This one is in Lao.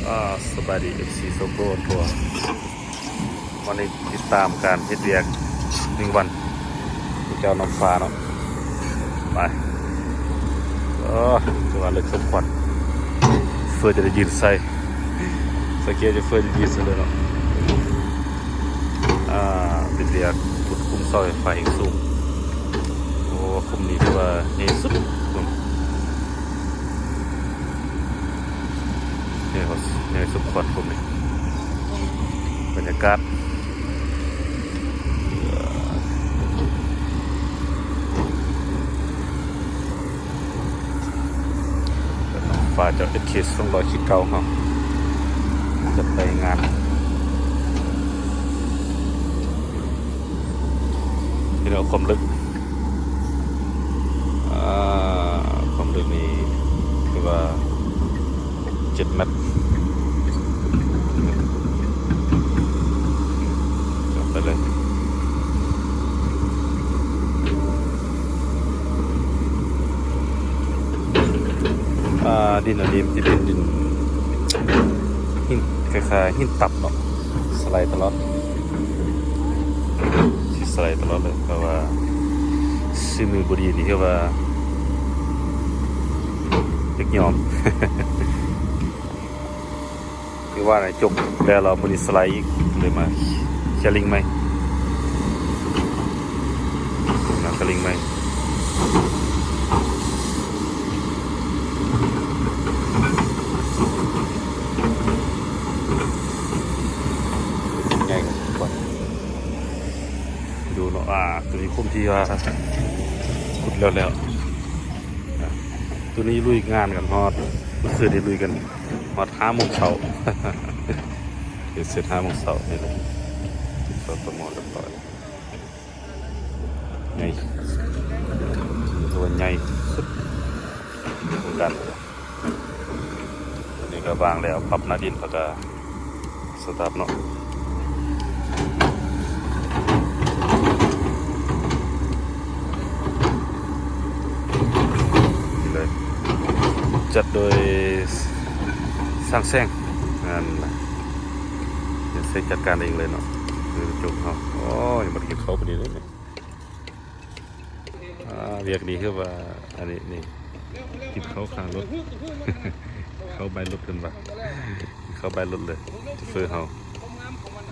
ອ່າ ສະບາຍດີ ເອັຟຊີ ໂຊໂກທົ່ວ ວັນນີ້ຕິດຕາມການເຮັດວຽກໜຶ່ງວັນຂອງເຈົ້ານ້ຳຟ້າເນາະ. ໄປ ເອີ ຖືວ່າເລິກສົມຄວນ ເຟືອຈະໄດ້ຢືນໃສ່ ສັງເກດຈະເຟືອຈະຢືນໃສ່ເລີຍເນາະ. ອ່າ ເຮັດວຽກຂຸດຂຸມເສົາໄຟຟ້າແຮງສູງ. ໂອ້ ຂຸມນີ້ຖືວ່າໃຫຍ່ສຸດ ຂຸມ ໃຫຍ່ພໍ ໃຫຍ່ສົມຄວນຂຸມນີ້. ບັນຍາກາດ ຟ້າຈາກ ເອັສເຄ ສອງຮ້ອຍ ຂີດເກົ້າເຮົາຈັດໄປງານ ພີ່ນ້ອງ. ຄວາມເລິກ ອ່າ ຄວາມເລິກນີ້ຄືວ່າເຈັດແມັດ ເຈາະໄປເລີຍ. ອ່າ ດິນອັນນີ້ມັນຈະເປັນດິນ ຫີນ ຄ້າຍໆ ຫີນຕັບເນາະ ສະໄລຕະຫຼອດ ຊິສະໄລຕະຫຼອດເລີຍ ເພາະວ່າສີມືບໍ່ດີນີ້ ຄືວ່າຢາກຍອມ. ຄືວ່ານະ ຈົກແລ້ວ ແລ້ວມື້ນີ້ສະໄລອີກ ເລີຍມາເຄຍລິ້ງໃໝ່ ມາເຄຍລິ້ງໃໝ່. ໃຫຍ່ກວ່າ ດູເນາະ. ອ່າ ໂຕນີ້ຄຸ້ມທີ່ວ່າຂຸດແລ້ວໆ ອ່າ ໂຕນີ້ລຸຍງານກັນຮອດ ເມື່ອຄືນນີ້ລຸຍກັນ ຮອດຫ້າໂມງເຊົ້າ ເຮັດເສັດຫ້າໂມງເຊົ້ານີ້ແຫຼະ ຕິດຕໍ່ຕໍ່ໝໍ້ຮຽບຮ້ອຍ. ໃຫຍ່ ຖືວ່າໃຫຍ່ສຸດ ໂຄງການ ນີ້ກໍວາງແລ້ວ ປັບໜ້າດິນ ແລ້ວກໍສະຕາບເນາະ. ນີ້ເລີຍ ຈັດໂດຍຊ່າງແຊງ ນັ້ນລະ ເຮັດເສັດຈັດການເອງເລີຍເນາະ ຄືຈົກເຮົາ. ໂອ້ຍ ບໍ່ໄດ້ກິນເຂົ້າພໍດີເລີຍນີ້. ອ່າ ວຽກນີ້ຄືວ່າ ອັນນີ້ ນີ້ ກິນເຂົ້າຂ້າງລົດ ເຂົ້າບາຍລົດເພິ່ນວ່າ ເຂົ້າບາຍລົດເລີຍ ໂຊເຟີເຮົາ.